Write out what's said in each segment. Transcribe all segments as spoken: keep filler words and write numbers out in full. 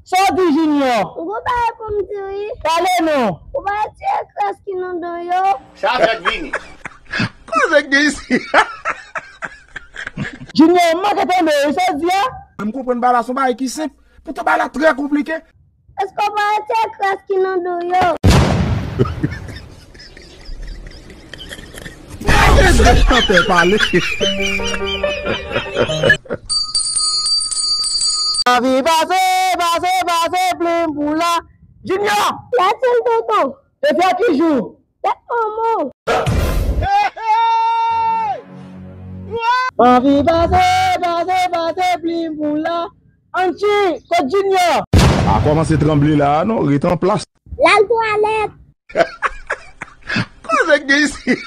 Sa w di, Junior? M gon bagay pou m di wi. Pale non. Ou pa wè ti ekras ki nan do yo? Sa fèk vini. Koze k gen isi? Junior, m manke tande w, sa w di a? M konprann bagay la, se yon bagay ki senp. Poutan bagay la trè konplike. Èske w pa wè ti ekras ki nan do yo? Kite chantè pale. Anvi pase, pase, pase plim pou la. Junior! Latin tonton. Depi a ki jou? Tèt manman w. Anvi pase, pase, pase plim pou la. Antchi, kot Junior? A kòmanse tranble la a non, ret an plas. L al twalèt. Koze k gen isi?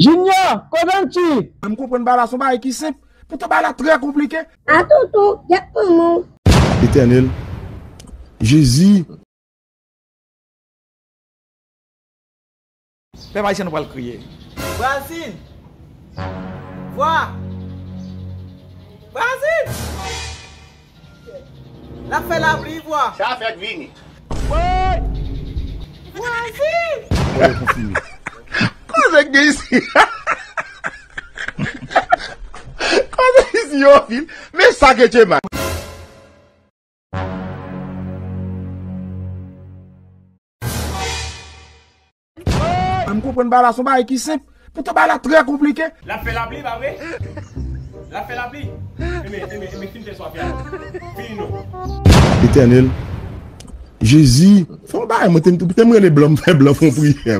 Junior, kot Antchi? M konprann bagay la, se yon bagay ki senp. Poutan bagay la trè konplike. A tonton, tèt manman w. Etènèl, Jezi. Pèp ayisyen, nou pral kriye. Vwazin! Vwa! Vwazin! L ap fè lapli, vwa! Sa fèk vini. Woy! Vwazin! Koze k gen isi? Koze isi yo, fil. Men sa ke Tchema. M konprann bagay la, se yon bagay ki senp. Poutan bagay la trè konplike. L ap fè lapli, pa vre? L ap fè lapli. Enben, enben, enben, fin fè swa fè a. Fini non. Etènèl, Jezi, fè yon bagay, mwen te m, te m rele blan, m fè blan fè yon priyè.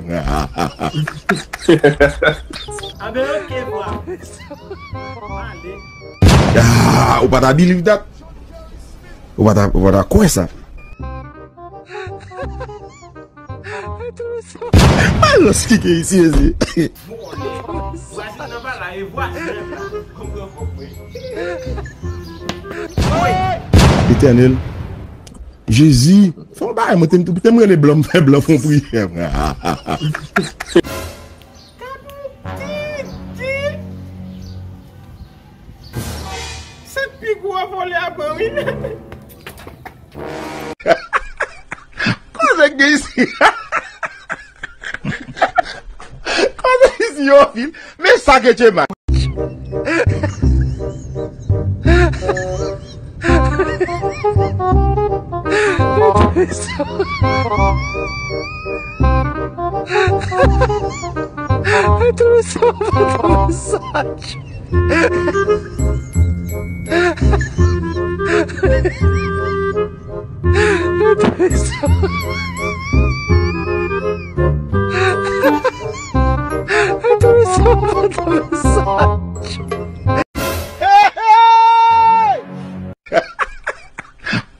Enben, oke, vwa. Ale. Ah, ou pa ta believe that? Ou pa ta, ou pa ta kwè sa? Alòs ki gen isi, isi. Etènèl, Jezi, fè yon bagay, mwen te m, te m rele blan, m fè blan fè yon priyè. Gad yon titi! Se pi gwo vòlè a pran wi. Koze k gen isi? Koze isi yo, fil. Men sa ke Tchema.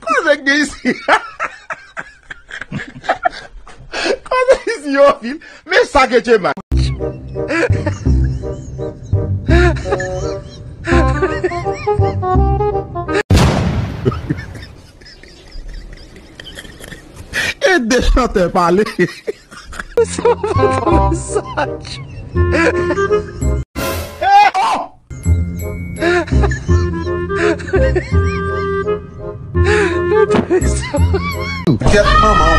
Koze k gen isi? Koze isi yo, fil. Men sa ke Tchema. Ede chantè pale. Kèt manman.